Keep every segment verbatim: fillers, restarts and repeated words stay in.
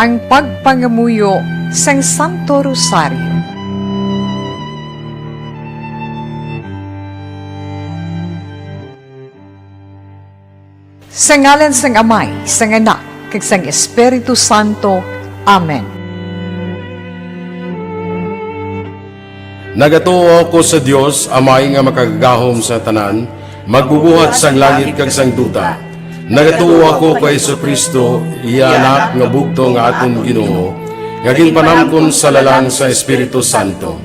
Ang pagpangamuyo sang Santo Rosario. Sa ngalan sang Amay, sang Anak, kag sang Espiritu Santo. Amen. Nagatuo ako sa Dios, Amay nga makagagahom sa tanan, magbubuhat sang langit kag sang duta. Nagatuo ako kay Jesu-Cristo, iya Anak nga bugtong nga aton Ginoo, nga ginpanamkon sa lalang sa Espiritu Santo.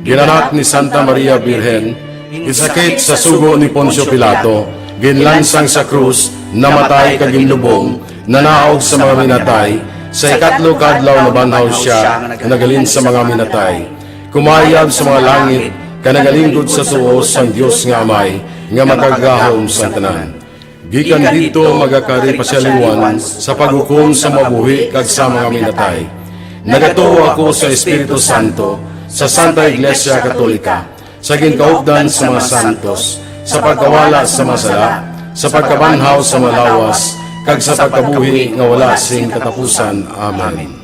Ginanak ni Santa Maria Birhen, ginsakit sa sugo ni Poncio Pilato, ginlansang sa krus, namatay kag ginlubong, nanaog sa mga minatay, sa ikatlo ka adlaw nabanhaw sia nga naghalin sa mga minatay. Kumayab sa mga langit, kag nagalinggod sa tuo sang Dios nga Amay, nga makagagahom sang tanan. Gikan didto magakari pa sia liwat sa paghukom sa mga buhi kag sa mga minatay. Nagatuo ako sa Espiritu Santo, sa Santa Iglesia Katolika, sa ginkaupdan sa mga santos, sa pagkawala sa mga sala, sa pagkabanhaw sa mga lawas, kag sa pagkabuhi nga wala sing katapusan. Amen.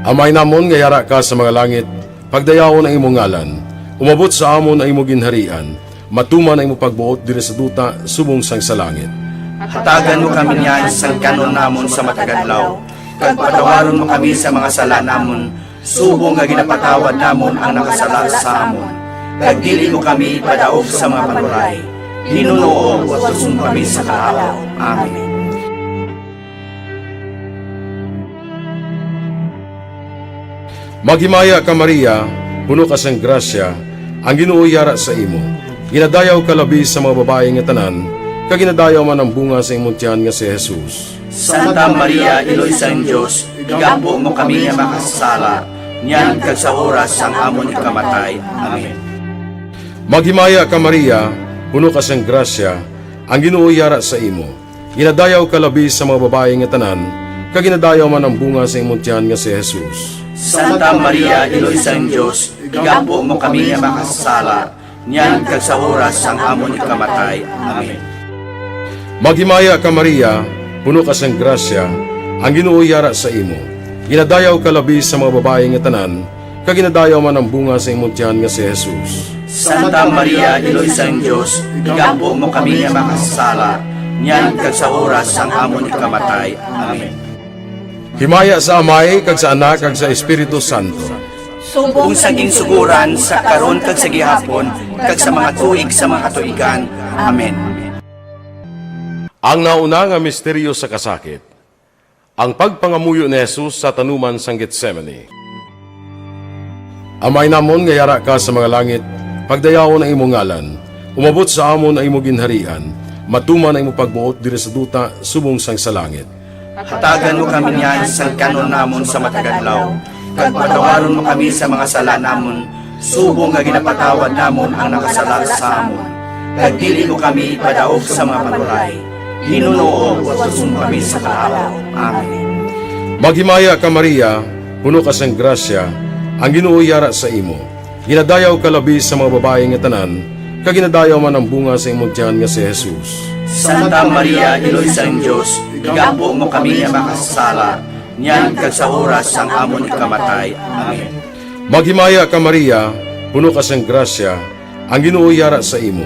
Amay namon nga yara ka sa mga langit, pagdayawon ang imong ngalan. Umabot sa amon ang imong ginharian. Matuman ang imong pagbuot diri sa duta subong sang sa langit. Hatagan mo kami niyan sang kan-on namon sa matag adlaw, kag patawaron mo kami sa mga sala namon, subong nga ginapatawad namon ang nakasala sa amon, kag dili mo kami ipadaog sa mga panuray. Ginoo, utuson mo kami sa kalahaw. Amen. Maghimaya ka, Maria, puno ka sang grasya, ang Ginoo yara sa imo. Ginadayaw ka labi sa mga babayi nga tanan, kag ginadayaw man ang bunga sa imong tiyan nga si Jesus. Santa Maria, Iloy sang Dios, igampo mo kami nga makasasala, niyan kag sa oras sang amon ikamatay. Amen. Maghimaya ka, Maria, puno ka sang grasya, ang Ginoo yara sa imo. Ginadayaw ka labi sa mga babayi nga tanan, kag ginadayaw man ang bunga sa imong tiyan nga si Jesus. Santa Maria, Iloy sang Dios, igampo mo kami nga makasasala, niyan kag sa oras sang amon ikamatay. Amen. Maghimaya ka, Maria, puno ka sang grasya, ang Ginoo yara sa imo. Ginadayaw ka labi sa mga babayi nga tanan, kag ginadayaw man ang bunga sa imong tiyan nga si Jesus. Santa Maria, Iloy sang Dios, igampo mo kami nga makasasala, niyan kag sa oras sang amon ikamatay. Amen. Himaya sa Amay, kag sa Anak, kag sa Espiritu Santo. Subong sa ginsuguran, sa karon, kag sa gihapon, kag sa mga tuig sa mga katuigan. Amen. Ang nauna nga misteryo sa kasakit, ang pagpangamuyo ni Jesus sa tanuman sang Getsemani. Amay namon nga yara ka sa mga langit, pagdayawon ang imong ngalan. Umabot sa amon ang imong ginharian. Matuman ang imong pagbuot diri sa duta subong sang sa langit. Hatagan mo kami niyan sang kan-on namon sa matag adlaw, kag patawaron mo kami sa mga sala namon, subong nga ginapatawad namon ang nakasala sa amon. Kag dili mo kami ipadaog sa mga panuray. Ginoo, utuson mo kami sa kalahaw. Amen. Maghimaya ka, Maria, puno ka sang grasya, ang Ginoo yara sa imo. Ginadayaw ka labi sa mga babayi nga tanan, kag ginadayaw man ang bunga sa imong tiyan nga si Jesus. Santa Maria, Iloy sang Dios, igampo mo kami nga makasasala, niyan kag sa oras sang amon ikamatay. Amen. Maghimaya ka, Maria, puno ka sang grasya, ang Ginoo yara sa imo.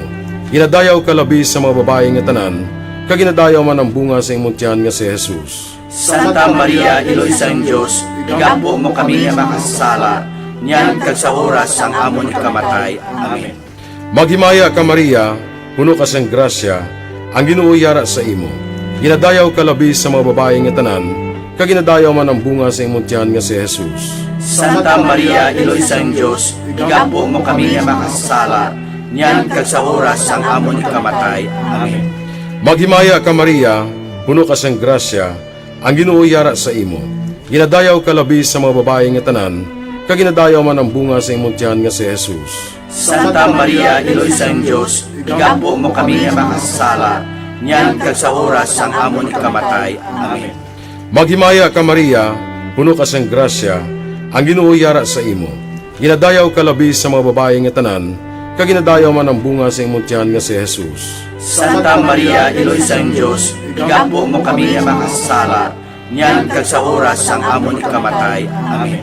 Ginadayaw ka labi sa mga babayi nga tanan, kag ginadayaw man ang bunga sa imong tiyan nga si Jesus. Santa Maria, Iloy sang Dios, igampo mo kami nga makasasala, niyan kag sa oras sang amon ikamatay. Amen. Maghimaya ka, Maria, puno ka sang grasya, ang Ginoo yara sa imo. Ginadayaw ka labi sa mga babayi nga tanan, kag ginadayaw man ang bunga sa imong tiyan nga si Jesus. Santa Maria, Iloy sang Dios, igampo mo kami nga makasasala, niyan kag sa oras sang amon ikamatay. Amen. Maghimaya ka, Maria, puno ka sang grasya, ang Ginoo yara sa imo. Ginadayaw ka labi sa mga babayi nga tanan, kag ginadayaw man ang bunga sa imong tiyan nga si Jesus. Santa Maria, Iloy sang Dios, igampo mo kami nga makasasala, niyan kag sa oras sang amon ikamatay. Amen. Maghimaya ka, Maria, puno ka sang grasya, ang Ginoo yara sa imo. Ginadayaw ka labi sa mga babayi nga tanan, kag ginadayaw man ang bunga sa imong tiyan nga si Jesus. Santa Maria, Iloy sang Dios, igampo mo kami nga makasasala, niyan kag sa oras sang amon ikamatay. Amen.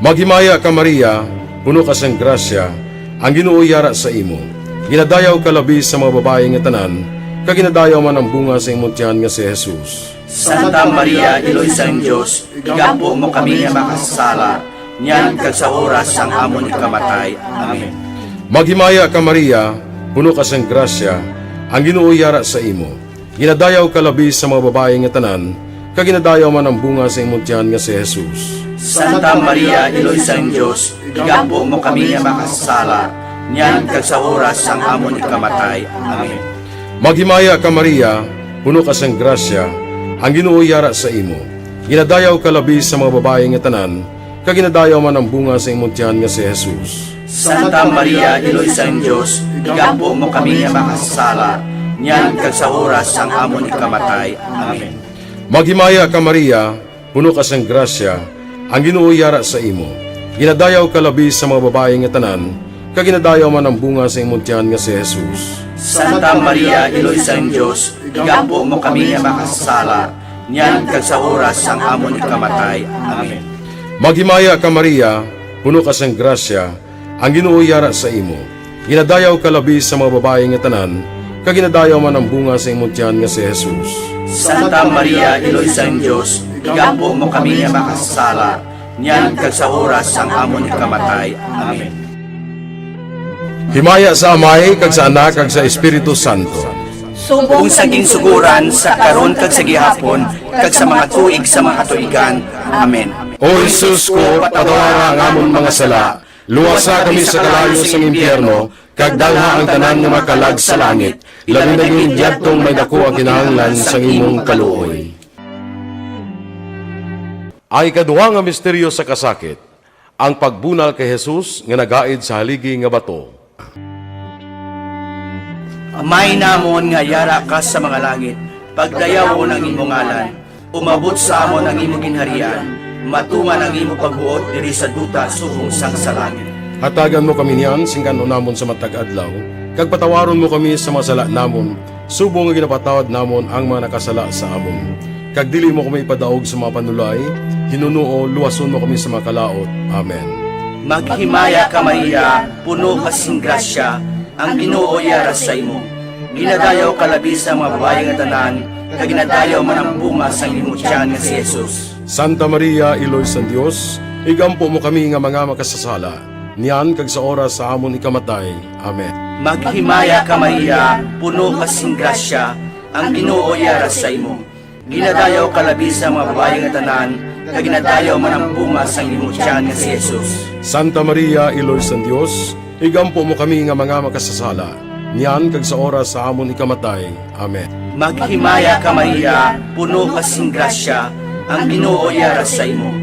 Maghimaya ka, Maria, puno ka sang grasya, ang Ginoo yara sa imo. Ginadayaw ka labi sa mga babayi nga tanan, kag ginadayaw man ang bunga sa imong tiyan nga si Jesus. Santa Maria, Iloy sang Dios, igampo mo kami nga makasasala, niyan kag sa oras sang amon ikamatay. Amen. Maghimaya ka, Maria, puno ka sang grasya, ang Ginoo yara sa imo. Ginadayaw ka labi sa mga babayi nga tanan, kag ginadayaw man ang bunga sa imong tiyan nga si Jesus. Santa Maria, Iloy sang Dios, igampo mo kami nga makasasala, niyan kag sa oras sang amon ikamatay. Amen. Maghimaya ka, Maria, puno ka sang grasya, ang Ginoo yara sa imo. Ginadayaw ka labi sa mga babayi nga tanan, kag ginadayaw man ang bunga sa imong tiyan nga si Jesus. Santa Maria, Iloy sang Dios, igampo mo kami nga makasasala, niyan kag sa oras sang amon ikamatay. Amen. Maghimaya ka, Maria, puno ka sang grasya, ang Ginoo yara sa imo. Ginadayaw ka labi sa mga babayi nga tanan, kag ginadayaw man ang bunga sa imong tiyan nga si Jesus. Santa Maria, Iloy sang Dios, igampo mo kami nga makasasala, niyan kag sa oras sang amon ikamatay. Amen. Maghimaya ka, Maria, puno ka sang grasya, ang Ginoo yara sa imo. Ginadayaw ka labi sa mga babayi nga tanan, kag ginadayaw man ang bunga sa imong tiyan nga si Jesus. Santa Maria, Iloy sang Dios, igampo mo kami nga makasasala, niyan kag sa oras sang amon ikamatay. Amen. Himaya sa Amay, kag sa Anak, kag sa Espiritu Santo. Subong sa ginsugoran, sa karon kag sa gihapon, kag sa mga tuig sa mga katuigan. Amen. O Jesus ko, patawara ang amon mga sala, luwasa kami sa kalayo sang impyerno, kag dalha ang tanan nga mga kalag sa langit, labi na gid yadtong may daku ang kinahanglan sang imong kaluoy. Ang ikaduha nga misteryo sa kasakit, ang pagbunal kay Jesus nga nagaid sa haligi nga bato. Amay namon nga yara ka sa mga langit, pagdayawon ang imo ngalan. Umabot sa amon ang imo ginharian, matuman ang imo pagbuot diri sa duta subong sang sa langit. Hatagan mo kami niyan sing kan-on namon sa matag adlaw, kag patawaron mo kami sa mga sala namon, subong nga ginapatawad namon ang mga nakasala sa amon. Kag dili mo kami ipadaog sa mga panulay, hinunoo, luwason mo kami sa mga kalaut. Amen. Maghimaya ka, Maria, puno ka sing grasya, ang Ginoo yara sa imo. Ginadayaw ka labi sa mga babayi nga tanan, kag ginadayaw man ang bunga sang imo tiyan nga si Jesus. Santa Maria, Iloy sang Dios, igampo mo kami nga mga makasasala, niyan kag sa oras sa amon ikamatay. Amen. Maghimaya ka, Maria, puno ka sing grasya, ang Ginoo yara sa imo. Ginadayaw ka labi sa mga babayi nga tanan, kag ginadayaw man ang bunga sang imo tiyan nga si Jesus. Santa Maria, Iloy sang Dios, igampo mo kami nga mga makasasala, niyan kag sa oras sa amon ikamatay. Amen. Maghimaya ka, Maria, puno ka sing grasya, ang Ginoo yara sa imo.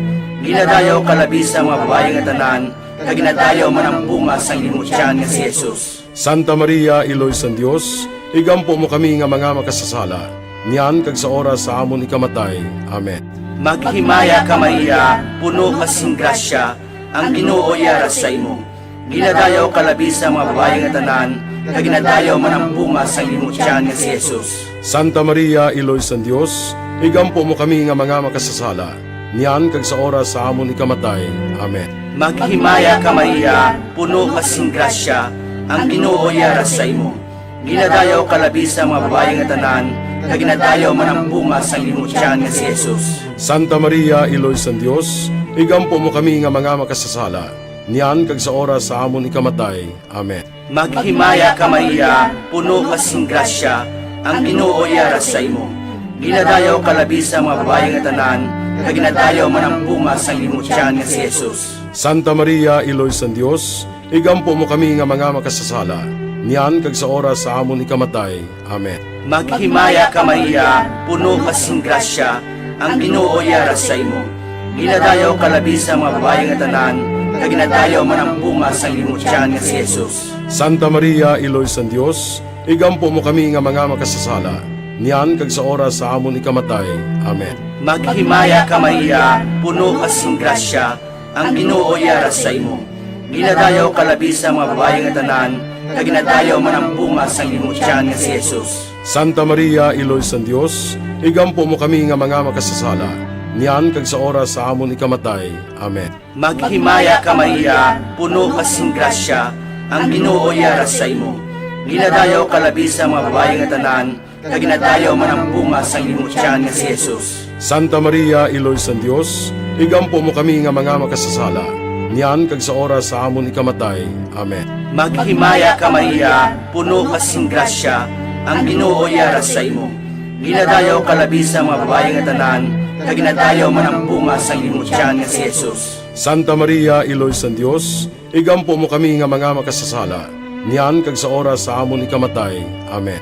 Ginadayaw ka labi sa mga babayi nga tanan, kag ginadayaw man ang bunga sang imo tiyan nga si Jesus. Santa Maria, Iloy sang Dios, igampo mo kami nga mga makasasala, niyan kag sa oras sa amon ikamatay. Amen. Maghimaya ka, Maria, puno ka sing grasya, ang Ginoo yara sa imo. Ginadayaw ka labi sa mga babayi nga tanan, kag ginadayaw man ang bunga sang imo tiyan nga si Jesus. Santa Maria, Iloy sang Dios, igampo mo kami nga mga makasasala, niyan kag sa oras sa amon ikamatay. Amen. Maghimaya ka, Maria, puno ka sing grasya, ang Ginoo yara sa imo. Ginadayaw ka labi sa mga babayi nga tanan, kag ginadayaw man ang bunga sang imo tiyan nga si Jesus. Santa Maria, Iloy sang Dios, igampo mo kami nga mga makasasala, niyan kag sa oras sa amon ikamatay. Amen. Maghimaya ka, Maria, puno ka sing grasya, ang Ginoo yara sa imo. Ginadayaw ka labi sa mga babayi nga tanan, kag ginadayaw man ang bunga sang imo tiyan nga si Jesus. Santa Maria, Iloy sang Dios, igampo mo kami nga mga makasasala, niyan kag sa oras sa amon ikamatay. Amen. Maghimaya ka, Maria, puno ka sing grasya, ang Ginoo yara sa imo. Ginadayaw ka labi sa mga babayi nga tanan, kag ginadayaw man ang bunga sang imo tiyan nga si Jesus. Santa Maria, Iloy sang Dios, igampo mo kami nga mga makasasala, niyan kag sa oras sa amon ikamatay. Amen. Maghimaya ka, Maria, puno ka sing grasya, ang Ginoo yara sa imo. Ginadayaw ka labi sa mga babayi nga tanan, kag ginadayaw man ang bunga sang imong tiyan nga si Jesus. Santa Maria, Iloy sang Dios, igampo mo kami nga mga makasasala, niyan kag sa oras sa amon ikamatay. Amen. Maghimaya ka, Maria, puno ka sing grasya, ang Ginoo yara sa imo. Ginadayaw ka labi sa mga babayi nga tanan, kag ginadayaw man ang bunga sang imong tiyan nga si Jesus. Santa Maria, Iloy sang Dios, igampo mo kami nga mga makasasala, niyan kag sa oras sa amon ikamatay. Amen. Maghimaya ka, Maria, puno ka sing grasya, ang Ginoo yara sa imo. Ginadayaw ka labi sa mga babayi nga tanan, kag ginadayaw man ang bunga sang imong tiyan nga si Jesus. Santa Maria, Iloy sang Dios, igampo mo kami nga mga makasasala, niyan kag sa oras sa amon ikamatay. Amen.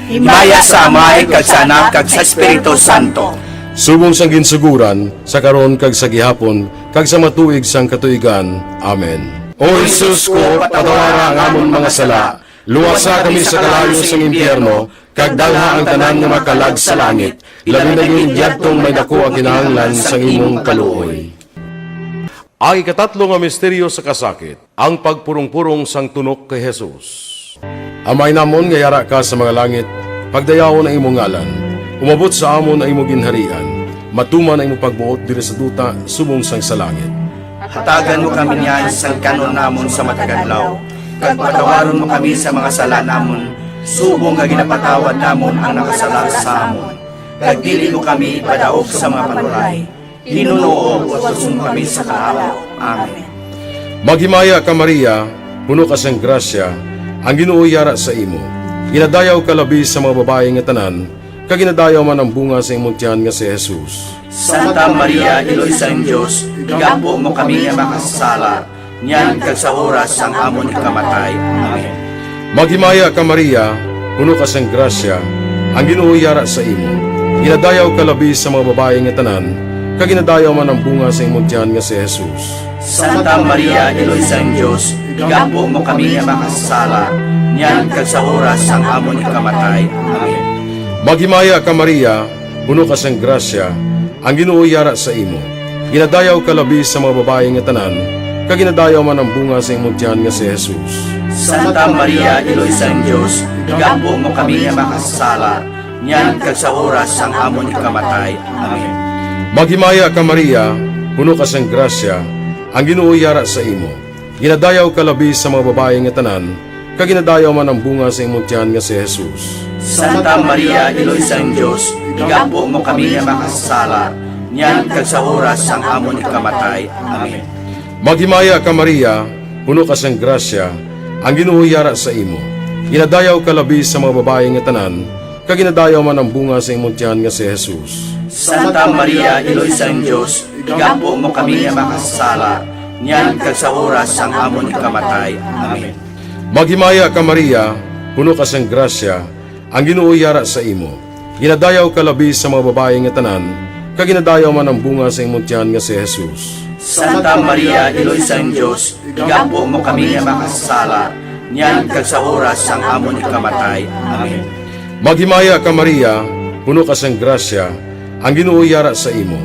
Himaya sa Amay, kag sa Anak, kag sa Espiritu Santo. Subong sang ginsugoran, sa karon kag sa gihapon, kag sa mga tuig sang katuigan. Amen. O Jesus ko, patawara ang amon mga sala, luwasa kami sa kalayo sang impyerno, kag dalha ang tanan nga makalag sa langit, labi na gid yadtong may daku ang kinahanglan sang imong kaluoy. Ang ikatatlo nga misteryo sa kasakit, ang pagpurong-purong sang tunok kay Jesus. Amay namon nga yara ka sa mga langit, pagdayawon ang imong ngalan. Umabot sa amon ang imong ginharian. Matuman ang imong pagbuot diri sa duta subong sang sa langit. Hatagan mo kami niyan sang kan-on namon sa matag adlaw, kag patawaron mo kami sa mga sala namon, subong nga ginapatawad namon ang nakasala sa amon. Kag dili mo kami ipadaog sa mga panuray, Ginoo, wason mo kami sa kalayo. Amen. Maghimaya ka, Maria, puno ka sang grasya, ang Ginoo yara sa imo. Ginadayaw ka labi sa mga babayi nga tanan, kag ginadayaw man ang bunga sa imong tiyan nga si Jesus. Santa Maria, Iloy sang Dios, igampo mo kami nga makasasala, niyan kag sa oras sang amon ikamatay. Amen. Maghimaya ka, Maria, puno ka sang grasya, ang Ginoo yara sa imo. Ginadayaw ka labi sa mga babayi nga tanan, kag ginadayaw man ang bunga sa imong tiyan nga si Jesus. Santa Maria, Iloy sang Dios, igampo mo kami nga makasasala, niyan kag sa oras sang amon ikamatay. Amen. Maghimaya ka, Maria, puno ka sang grasya, ang Ginoo yara sa imo. Ginadayaw ka labi sa mga babayi nga tanan, kag ginadayaw man ang bunga sa imong tiyan nga si Jesus. Santa Maria, Iloy sang Dios, igampo mo kami nga makasasala, niyan kag sa oras sang amon ikamatay. Amen. Maghimaya ka, Maria, puno ka sang grasya, ang Ginoo yara sa imo. Ginadayaw ka labi sa mga babayi nga tanan, kag ginadayaw man ang bunga sa imong tiyan nga si Jesus. Santa Maria, Iloy sang Dios, igampo mo kami nga makasasala, niyan kag sa oras sang amon ikamatay. Amen. Maghimaya ka, Maria, puno ka sang grasya, ang Ginoo yara sa imo. Ginadayaw ka labi sa mga babayi nga tanan, kag ginadayaw man ang bunga sa imong tiyan nga si Jesus. Santa Maria, Iloy sang Dios, igampo mo kami nga makasasala, niyan kag sa oras sang amon ikamatay. Amen. Maghimaya ka, Maria, puno ka sang grasya, ang Ginoo yara sa imo. Ginadayaw ka labi sa mga babayi nga tanan, kag ginadayaw man ang bunga sa imong tiyan nga si Jesus. Santa Maria, Iloy sang Dios, igampo mo kami nga makasasala, niyan kag sa oras sang amon ikamatay. Amen. Maghimaya ka, Maria, puno ka sang grasya, ang Ginoo yara sa imo.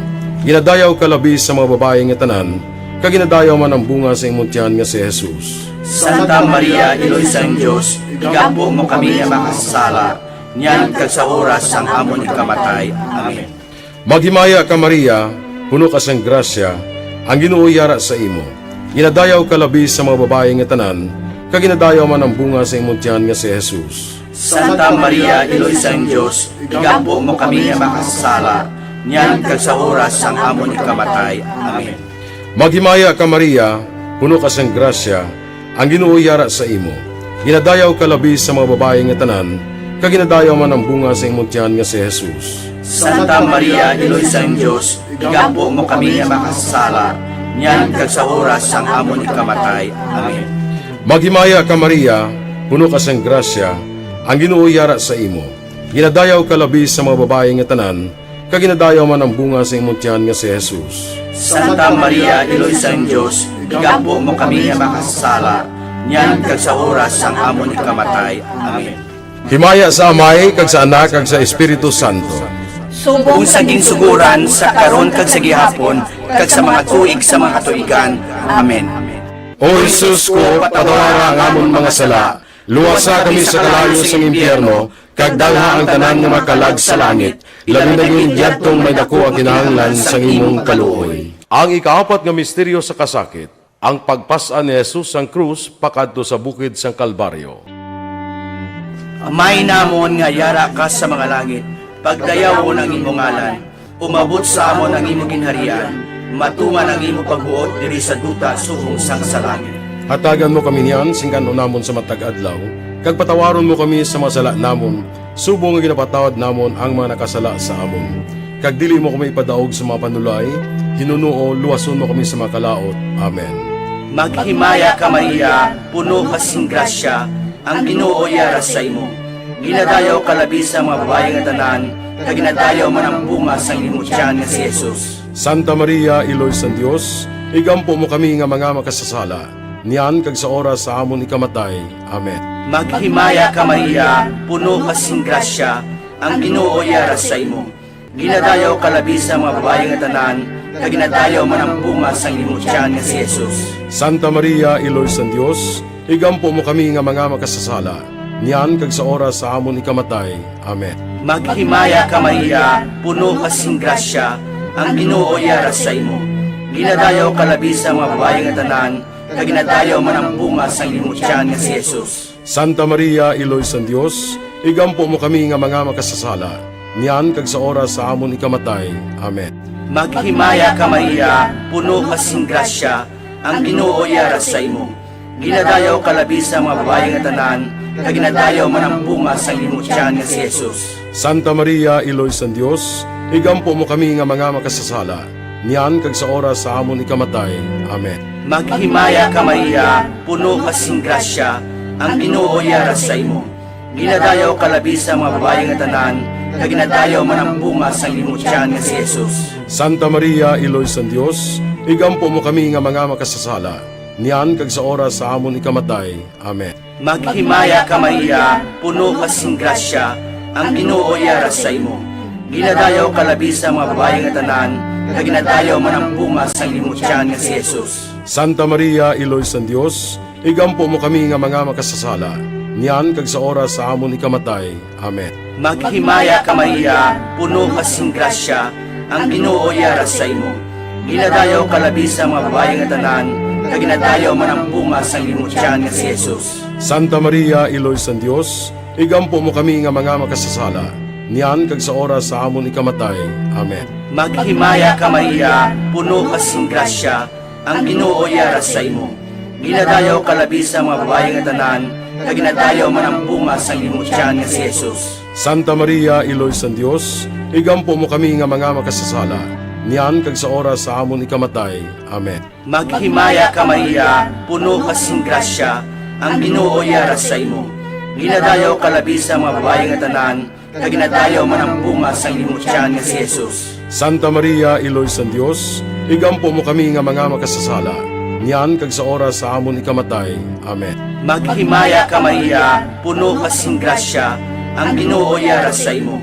Ginadayaw ka labi sa mga babayi nga tanan, kag ginadayaw man ang bunga sa imong tiyan nga si Jesus. Santa Maria, Iloy sang Dios, igampo mo kami nga makasasala, niyan kag sa oras sang amon ikamatay. Amen. Maghimaya ka, Maria, puno ka sang grasya, ang Ginoo yara sa imo. Ginadayaw ka labi sa mga babayi nga tanan, kag ginadayaw man ang bunga sa imong tiyan nga si Jesus. Santa Maria, Iloy sang Dios, igampo mo kami nga makasasala, niyan kag sa oras sang amon ikamatay. Amen. Maghimaya ka, Maria, puno ka sang grasya, ang Ginoo yara sa imo. Ginadayaw ka labi sa mga babayi nga tanan, kag ginadayaw man ang bunga sa imong tiyan nga si Jesus. Santa Maria, Iloy sang Dios, igampo mo kami nga makasasala, niyan kag sa oras sang amon ikamatay. Amen. Maghimaya ka, Maria, puno ka sang grasya, ang Ginoo yara sa imo. Ginadayaw ka labi sa mga babayi nga tanan, kag ginadayaw man ang bunga sa imong tiyan nga si Jesus. Santa Maria, Iloy sang Dios, igampo mo kami nga makasasala, niyan kag sa oras sang amon ikamatay. Amen. Himaya sa Amay, kag sa Anak, kag sa Espiritu Santo. Subong sa ginsugoran, sa karon, kag sa gihapon, kag sa mga tuig sa mga katuigan. Amen. O Jesus ko, patawara ang amon mga sala, luwasa kami sa kalayo sang impyerno, kag dalha ang tanan nga mga kalag sa langit, labi na gid yadtong may daku ang kinahanglan sang imong kaluoy. Ang ikaapat nga misteryo sa kasakit, ang pagpas-an ni Jesus sang krus pakadto sa bukid sang Kalbaryo. Amay namon nga yara ka sa mga langit, pagdayawon ang imo ngalan, umabot sa amon ang imo ginharian, matuman ang imo pagbuot diri sa duta subong sang sa langit. Hatagan mo kami niyan sing kan-on namon sa matag adlaw, kag patawaron mo kami sa mga sala namon, subong nga ginapatawad namon ang mga nakasala sa amon. Kag dili mo kami ipadaog sa mga panulay, hinunoo, luwason mo kami sa mga kalaut. Amen. Maghimaya ka, Maria, puno ka sing grasya, ang Ginoo yara sa imo. Ginadayaw ka labi sa mga babayi nga tanan, kag ginadayaw man ang bunga sang imo tiyan nga si Jesus. Santa Maria, Iloy sang Dios, igampo mo kami nga mga makasasala, niyan kag sa oras sa amon ikamatay. Amen. Maghimaya ka, Maria, puno ka sing grasya, ang Ginoo yara sa imo. Ginadayaw ka labi sa mga babayi nga tanan, kag ginadayaw man ang bunga sang imo tiyan nga si Jesus. Santa Maria, Iloy sang Dios, igampo mo kami nga mga makasasala, niyan kag sa oras sa amon ikamatay. Amen. Maghimaya ka, Maria, puno ka sing grasya, ang Ginoo yara sa imo. Ginadayaw ka labi sa mga babayi nga tanan, kag ginadayaw man ang bunga sang imo tiyan nga si Jesus. Santa Maria, Iloy sang Dios, igampo mo kami nga mga makasasala, niyan kag sa oras sa amon ikamatay. Amen. Maghimaya ka, Maria, puno ka sing grasya, ang Ginoo yara sa imo. Ginadayaw ka labi sa mga babayi nga tanan, kag ginadayaw man ang bunga sang imo tiyan nga si Jesus. Santa Maria, Iloy sang Dios, igampo mo kami nga mga makasasala, niyan kag sa oras sa amon ikamatay. Amen. Maghimaya ka, Maria, puno ka sing grasya, ang Ginoo yara sa imo. Ginadayaw ka labi sa mga babayi nga tanan, kag ginadayaw man ang bunga sang imo tiyan nga si Jesus. Santa Maria, Iloy sang Dios, igampo mo kami nga mga makasasala, niyan kag sa oras sa amon ikamatay. Amen. Maghimaya ka, Maria, puno ka sing grasya, ang Ginoo yara sa imo. Ginadayaw ka labi sa mga babayi nga tanan, kag ginadayaw man ang bunga sang imo tiyan nga si Jesus. Santa Maria, Iloy sang Dios, igampo mo kami nga mga makasasala, niyan kag sa oras sa amon ikamatay. Amen. Maghimaya ka, Maria, puno ka sing grasya, ang Ginoo yara sa imo. Ginadayaw ka labi sa mga babayi nga tanan, kag ginadayaw man ang bunga sang imo tiyan nga si Jesus. Santa Maria, Iloy sang Dios, igampo mo kami nga mga makasasala, niyan kag sa oras sa amon ikamatay. Amen. Maghimaya ka, Maria, puno ka sing grasya, ang Ginoo yara sa imo. Ginadayaw ka labi sa mga babayi nga tanan, kag ginadayaw man ang bunga sang imo tiyan nga si Jesus. Santa Maria, Iloy sang Dios, igampo mo kami nga mga makasasala, niyan kag sa oras sa amon ikamatay. Amen. Maghimaya ka, Maria, puno ka sing grasya, ang Ginoo yara sa imo. Ginadayaw ka labi sa mga babayi nga tanan, kag ginadayaw man ang bunga sang imo tiyan nga si Jesus. Santa Maria, Iloy sang Dios, igampo mo kami nga mga makasasala, niyan kag sa oras sa amon ikamatay. Amen. Maghimaya ka, Maria, puno ka sing grasya, ang Ginoo yara sa imo.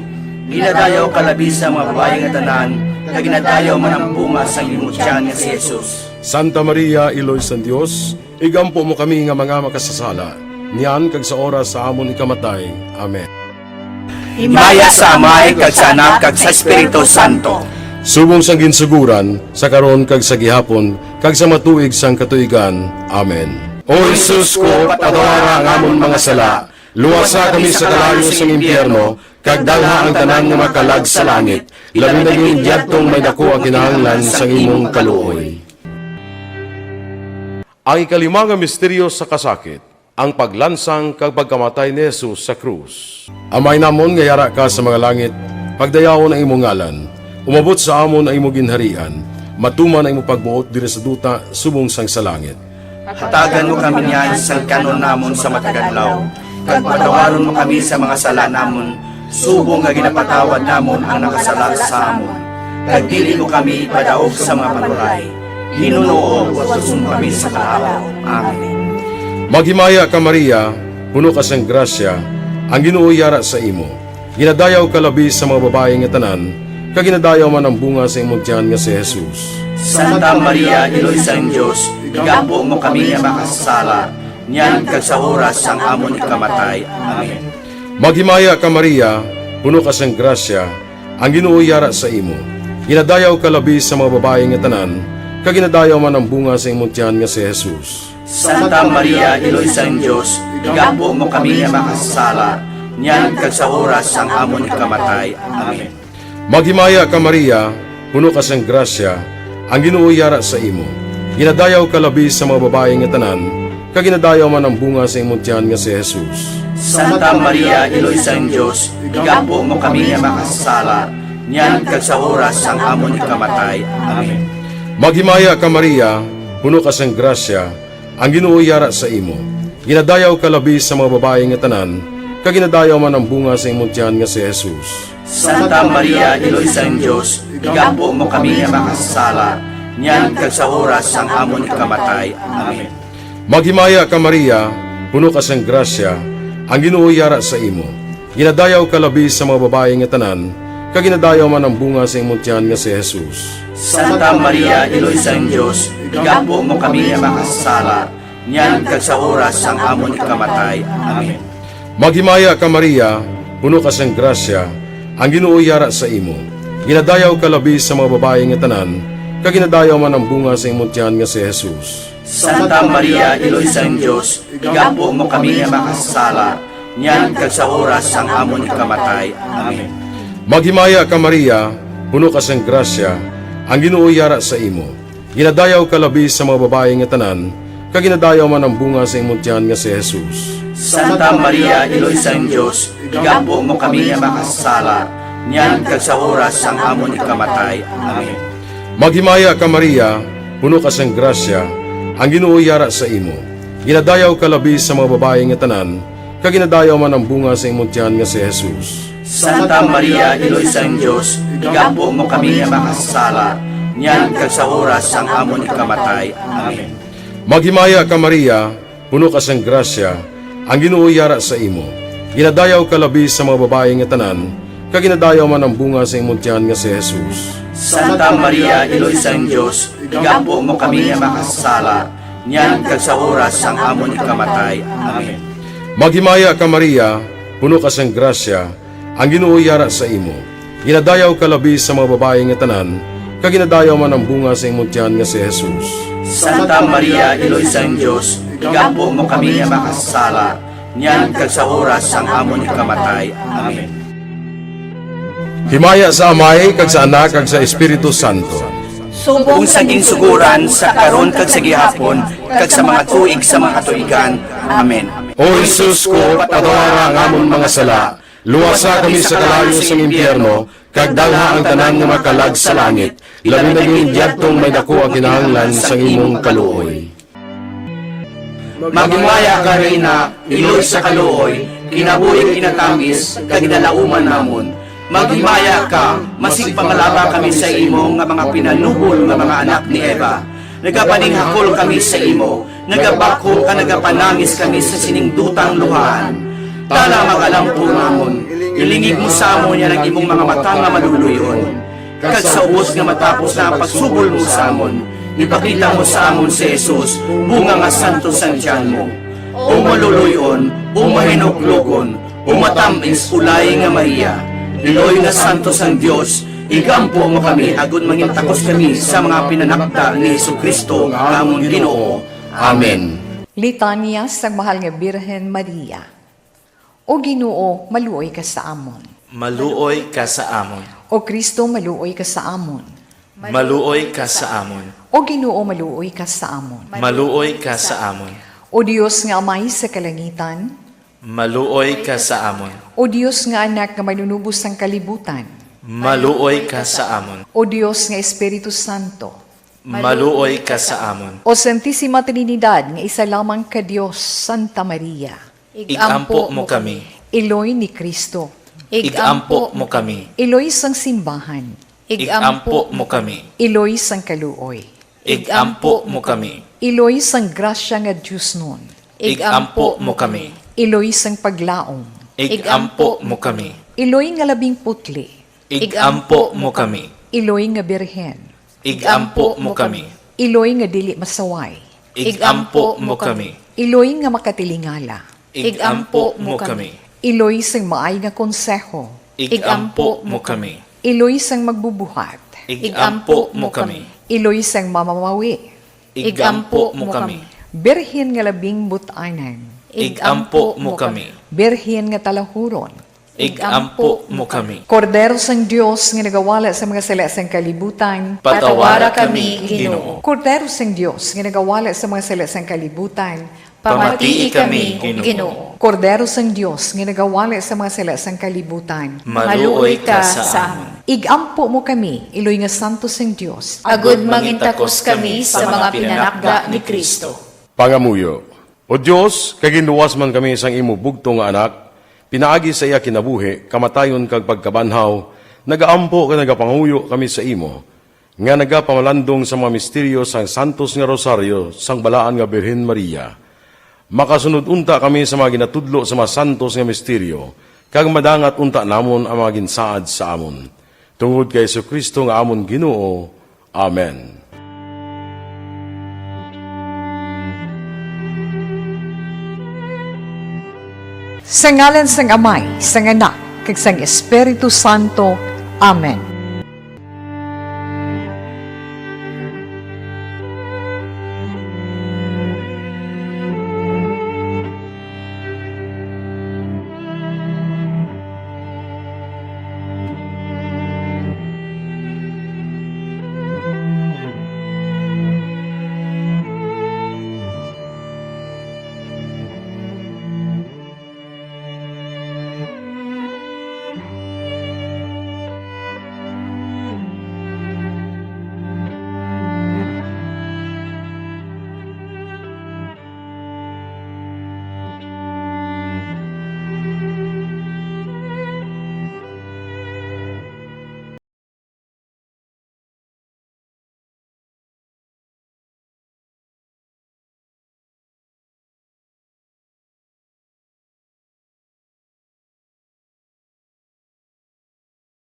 Ginadayaw ka labi sa mga babayi nga tanan, kag ginadayaw man ang bunga sang imo tiyan nga si Jesus. Santa Maria, Iloy sang Dios, igampo mo kami nga mga makasasala, niyan kag sa oras sa amon ikamatay. Amen. Himaya sa Amay, kag sa Anak, kag sa Espiritu Santo. Subong sang ginsugoran, sa karon, kag sa gihapon, kag sa matuig sang katuigan. Amen. O Jesus ko, patawara ang amon mga sala, luwasa kami sa kalayo sang impyerno, kag dalha ang tanan nga mga kalag sa langit, labi na gid yadtong may daku ang kinahanglan sang imong kaluoy. Ang ikalima nga misteryo sa kasakit, ang paglansang kag pagkamatay ni Jesus sa krus. Amay namon nga yara ka sa mga langit, pagdayawon ang imong ngalan. Umabot sa amon ang imong ginharian. Matuman ang imong pagbuot diri sa duta subong sang sa langit. Hatagan mo kami niyan sang kan-on namon sa matag adlaw, kag patawaron mo kami sa mga sala namon, subong nga ginapatawad namon ang nakasala sa amon. Kag dili mo kami ipadaog sa mga panulay. Ginoo, luwason mo kami sa kalaut. Amen. Maghimaya ka, Maria, puno ka sang grasya, ang Ginoo yara sa imo. Ginadayaw ka labi sa mga babayi nga tanan, kag ginadayaw man ang bunga sa imong tiyan nga si Jesus. Santa Maria, Iloy sang Dios, igampo mo kami nga makasasala, niyan kag sa oras sang amon ikamatay. Amen. Maghimaya ka, Maria, puno ka sang grasya, ang Ginoo yara sa imo. Ginadayaw ka labi sa mga babayi nga tanan, kag ginadayaw man ang bunga sa imong tiyan nga si Jesus. Santa Maria, Iloy sang Dios, igampo mo kami nga makasasala, niyan kag sa oras sang amon ikamatay. Amen. Maghimaya ka, Maria, puno ka sang grasya, ang Ginoo yara sa imo. Ginadayaw ka labi sa mga babayi nga tanan, kag ginadayaw man ang bunga sa imong tiyan nga si Jesus. Santa Maria, Iloy sang Dios, igampo mo kami nga makasasala, niyan kag sa oras sang amon ikamatay. Amen. Maghimaya ka, Maria, puno ka sang grasya, ang Ginoo yara sa imo. Ginadayaw ka labi sa mga babayi nga tanan, kag ginadayaw man ang bunga sa imong tiyan nga si Jesus. Santa Maria, Iloy sang Dios, igampo mo kami nga makasasala, niyan kag sa oras sang amon ikamatay. Amen. Maghimaya ka, Maria, puno ka sang grasya, ang Ginoo yara sa imo. Ginadayaw ka labi sa mga babayi nga tanan, kag ginadayaw man ang bunga sa imong tiyan nga si Jesus. Santa Maria, Iloy sang Dios, igampo mo kami nga makasasala, niyan kag sa oras sang amon ikamatay. Amen. Maghimaya ka, Maria, puno ka sang grasya, ang Ginoo yara sa imo. Ginadayaw ka labi sa mga babayi nga tanan, kag ginadayaw man ang bunga sa imong tiyan nga si Jesus. Santa Maria, Iloy sang Dios, igampo mo kami nga makasasala, niyan kag sa oras sang amon ikamatay. Amen. Maghimaya ka, Maria, puno ka sang grasya, ang Ginoo yara sa imo. Ginadayaw ka labi sa mga babayi nga tanan, kag ginadayaw man ang bunga sa imong tiyan nga si Jesus. Santa Maria, Iloy sang Dios, igampo mo kami nga makasasala, niyan kag sa oras sang amon ikamatay. Amen. Maghimaya ka, Maria, puno ka sang grasya, ang Ginoo yara sa imo. Ginadayaw ka labi sa mga babayi nga tanan, kag ginadayaw man ang bunga sa imong tiyan nga si Jesus. Santa Maria, Iloy sang Dios, igampo mo kami nga makasasala, niyan kag sa oras sang amon ikamatay. Amen. Maghimaya ka, Maria, puno ka sang grasya, ang Ginoo yara sa imo. Ginadayaw ka labi sa mga babayi nga tanan, kag ginadayaw man ang bunga sa imong tiyan nga si Jesus. Santa Maria, Iloy sang Dios, igampo mo kami nga makasasala, niyan kag sa oras sang amon ikamatay. Amen. Maghimaya ka, Maria, puno ka sang grasya, ang Ginoo yara sa imo. Ginadayaw ka labi sa mga babayi nga tanan, kag ginadayaw man ang bunga sa imong tiyan nga si Jesus. Santa Maria, Iloy sang Dios, igampo mo kami nga makasasala, niyan kag sa oras sang amon ikamatay. Amen. Himaya sa Amay, kag sa Anak, kag sa Espiritu Santo. Subong sa ginsuguran, sa karon, kag sa gihapon, kag sa mga tuig sa mga katuigan. Amen. O Jesus ko, patawara ang amon mga sala, luwasa kami sa kalayo sang impyerno, kag dalha ang tanan nga mga kalag sa langit, labi na gid yadtong may daku ang kinahanglan sang imong kaluoy. Maghimaya ka, Reyna, iloy sa kaluoy, kinabuhi kinatamis, kag ginalauman namon. Maghimaya ka, masigpangalaba kami sa imo nga mga pinanubol nga mga anak ni Eva. Nagapaninghakol kami sa imo, nagabakho kag nagapanangis kami sa sining dutang luhaan. Tana, mag-alampo namon, ilingig mo sa amon yan ang imong mga mata nga maluluy-on. Kag sa ubos nga matapos na ang pagsubol mo sa amon, ipakita mo sa amon si Jesus, bunga nga santo sang tiyan mo. O maluluy-on, o mahinuklogon, o matamis, o laing nga Maria, iloy nga santo sang Dios, igampo mo kami agod mangin takos kami sa mga pinanakda ni Jesu-Cristo nga amon Ginoo. Amen. Litanya sang Mahal nga Birhen Maria. O Ginoo, maluoy ka sa amon. Maluoy ka sa amon. O Cristo, maluoy ka sa amon. Maluoy ka sa amon. O Ginoo, maluoy ka sa amon. Maluoy ka sa amon. O Dios nga Amay sa kalangitan. Maluoy ka sa amon. O Dios nga Anak nga Manunubos sang kalibutan. Maluoy ka sa amon. O Dios nga Espiritu Santo. Maluoy ka sa amon. O Santisima Trinidad nga isa lamang ka Dios, Santa Maria. Igampo mo kami. Iloy ni Cristo. Igampo mo kami. Iloy sang simbahan. Igampo mo kami. Iloy sang kaluoy. Igampo mo kami. Iloy sang grasya nga diosnon. Igampo mo kami. Iloy sang paglaom. Igampo mo kami. Iloy nga labing putli. Igampo mo kami. Iloy nga Birhen. Igampo mo kami. Iloy nga dili masaway. Igampo mo kami. Iloy nga makatilingala. Igampo mo kami. Iloy sang maay nga konseho. Igampo mo kami. Iloy sang magbubuhat. Igampo mo kami. Iloy sang mamamawi. Igampo mo kami. Birhen nga labing but-anan. Igampo mo kami. Birhen nga talahuron. Igampo mo kami. Kordero sang Dios nga nagawala sa mga sala sang kalibutan. Patawara kami, Ginoo. Kordero sang Dios nga nagawala sa mga sala sang kalibutan. Pamatii kami, Ginoo. Kordero sang Dios nga nagawala sa mga sala sang kalibutan. Maluoy ka sa amon. Igampo mo kami, iloy nga santo sang Dios. Agod mangintakos kami sa mga pinanakda ni Cristo. Pangamuyo. O Dios, kay ginluwas man kami sang imo bugtong nga Anak, pinaagi sa iya kinabuhi, kamatayon kag pagkabanhaw, nagaampo kag nagapangamuyo kami sa imo, nga nagapamalandong sa mga misteryo sang santos nga rosaryo sang Balaan nga Birhen Maria. Makasunod unta kami sa mga ginatudlo sa mga santos nga misteryo, kag madangat unta namon ang mga ginsaad sa amon. Tungod kay Jesu-Cristo nga amon Ginoo. Amen. Sa ngalan sang Amay, sang Anak, kag sang Espiritu Santo. Amen.